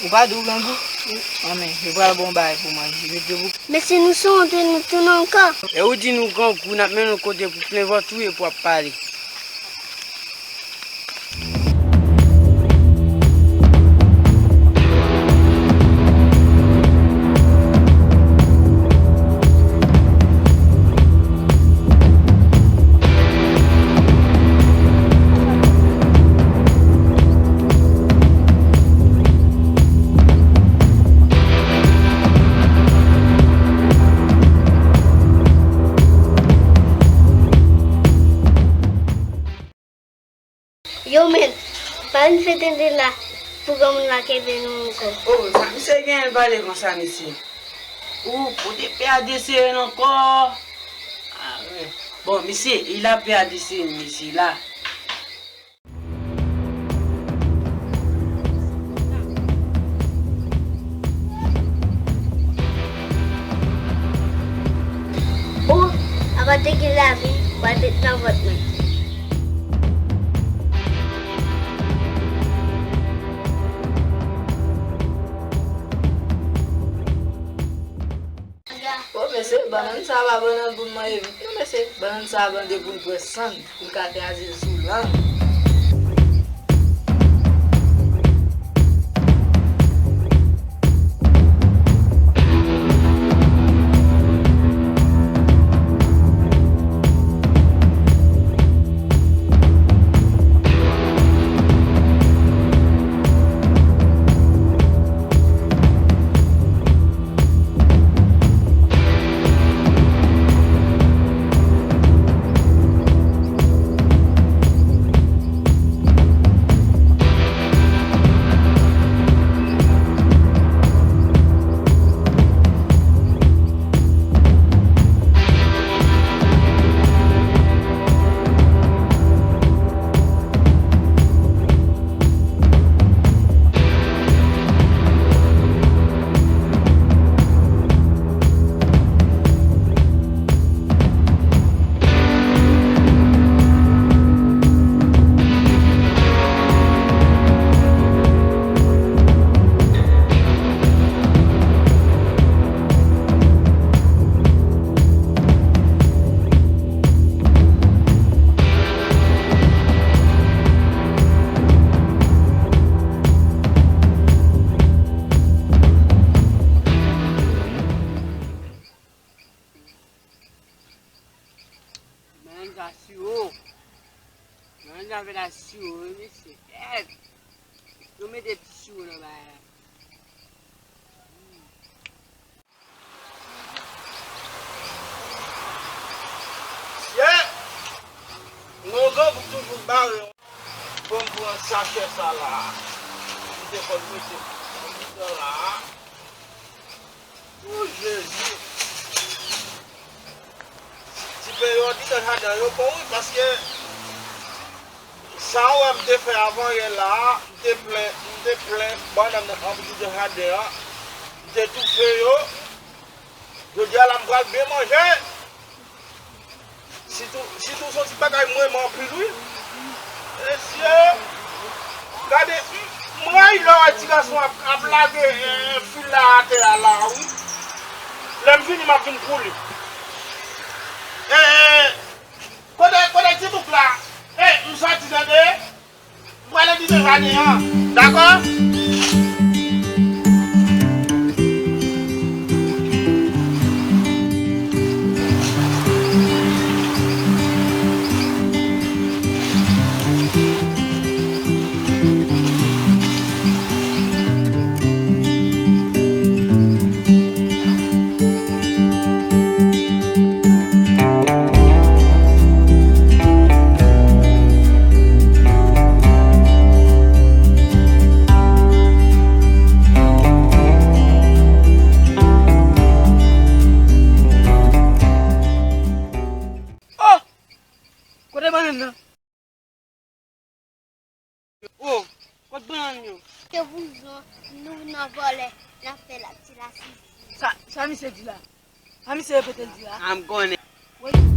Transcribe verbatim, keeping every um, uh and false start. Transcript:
Ou pa di w grangou? Anben, yo pral ba w bagay pou manje. Mete bouke. Men si nou se wont wi, nou tounen ankò. E ou di nou grangou, n ap mennen w kote pou plen vant ou ye pou w ap pale. Yo men, pa vin fete de la pou granmoun la kenbe nou ankò. Oh, sa misye genyen l pale konsa, mesye? Ou, ou te pè a deseye l ankò? Ah, wi. Bon, misye, il a pè a deseye l, mesye, la. Ou, apa te gen lavi, w al met nan vant mwen. Bon, mesye, bannann sa a pa bannann pou n manje vit, non, mesye. Bannann sa a bannann pou n pran sann, pou n ka kraze l sou lang. Bannann sa siwo. Bannann sa fèt ak siwo, wi, mesye. Kèt! Yo mete ti siwo nan bagay la. Mesye! Mwen grangou toujou bare. Bon, m pran sachè sa la. M te konn mete nan mitan la. O Jezi! Ti peyi òdinè jaden yo bon wi, paske sa w wè m te fè avan yè la a, m te plen, m te plen bannann nan anpil nan jaden an, m te toufe yo. Jodi a la, m pral byen manje. Sitou, sitou se yon ti bagay m renmen anpil, wi. Mesye, gade, m, m rayi lè w wè ti gason ap, ap lage, eh, fil la atè a la, wi. Lè m fini, m ap vin pou li. Eh, eh, kote, kote ti bouk la? Eh, m soti, tande. M prale di deja devan, dakò? Oh! Kote bannann nan? Oh, kot bannann yo? Ke vouzan, nou nan vòlè, n ap fè la ti lasisi. Sa, sa misye di la? Sa misye repete l di la? A m konnen. Wi.